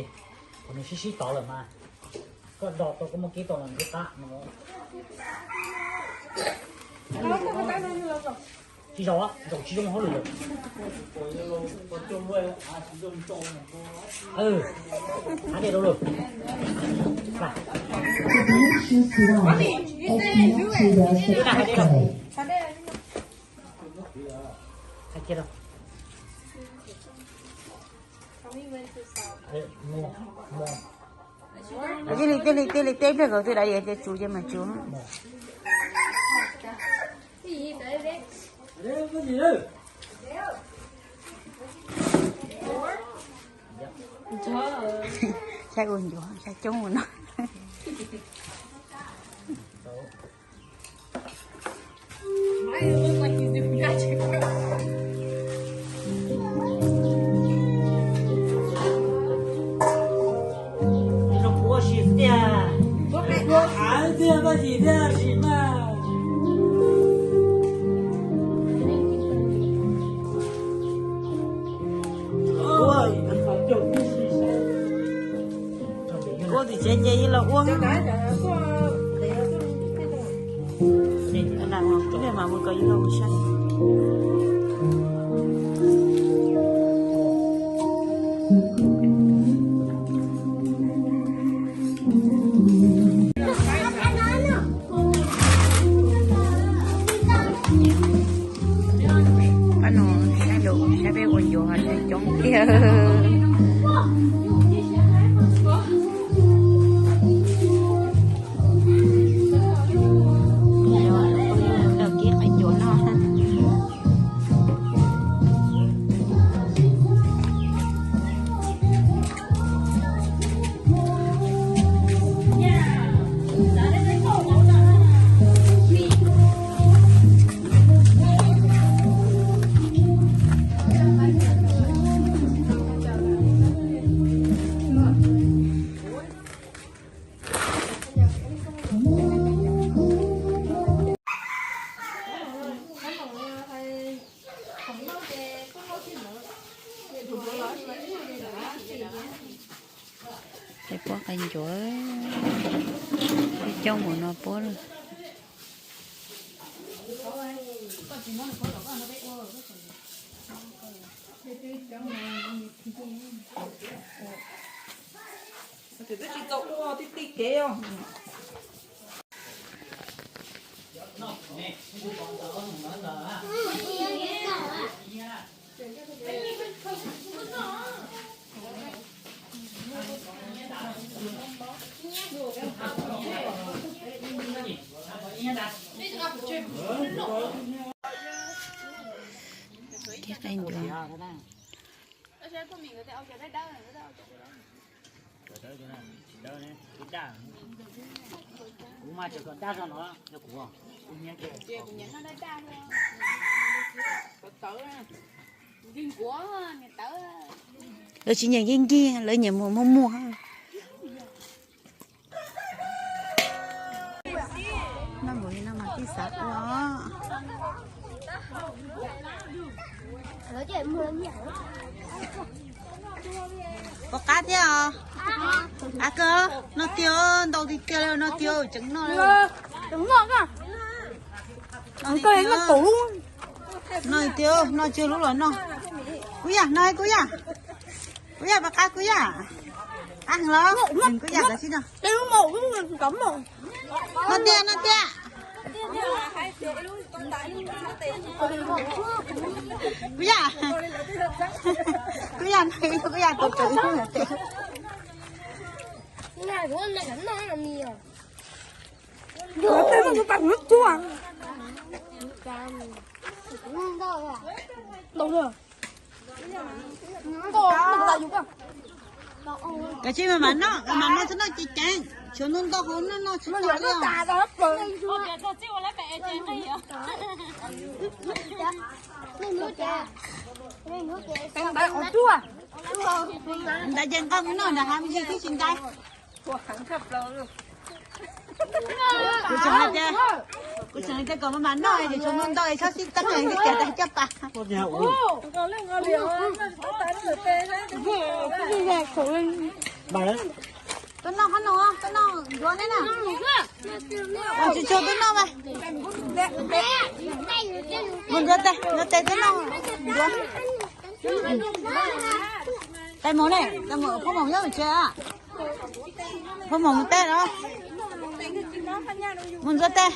Qhov nws sib sib tov lawm mas koj do tau koj muaj kib tau los nws qab no. Tsis zaum, zaum tsis zoo hauj lwm lawm. Hab dej rau lawm. Hais kiag rau. Thiaj li, thiaj li, thiaj li teb pliag kom twb dai tias tsum ces mas tsum. Saib ua ncuav, saib coob ua no. Ua tim tsev ces ib los ua. Lam mus ib pliag mas mus kom ib los ua saib. Pab no saib lus, saib peb ua ncuav ho saib coob tiag. Tau kib qe ncuav no. Peb puab qe ncuav, coob mus no puab lawm. Twb tsis tau ua tij tij kev os. Kib qe ncuav. Lawv tsis nyiam nkig nkig, lawv nyiam muag muag muag. Noj npaum li no mas tij xav ua. Pom qab thiab os. Qab kawg, noj tiag, ntau tiag tiag li, noj tiag, tseem noj li. Noj tiag, noj tiag, noj tiag lub los noj. Kuv yam, noj kuv yam. Kuv yam, pom qab kuv yam. Qab heev los, kuv yam kav tsij noj. Noj tiag, noj tiag. Kuv yam, kuv yam, kuv yam tau tau ib lub tes. Kav tsij mas mam noj, mam noj txhob noj ceev ceev, tshuav ntau ntau hauv noj noj tsis tau li os. Ntawd ces nqa mus noj nram hav me ntsis twb tsis nqaij. Kuv tseem hais tias Kuv tseem tias kom mas mas noj es tsuas noj ntau es txhob sib teeb es tias tas coj pas. Tuaj noj qhov no, tuaj noj ncuav neb na. Tsis tshua tuaj noj mas. Mus ntxuav tes, ntxuav tes tuaj noj ncuav. Tais Maum ne, tais Maum, Phauj Maum nyob tsev. Phauj Maum mus teb los? Mus ntxuav tes.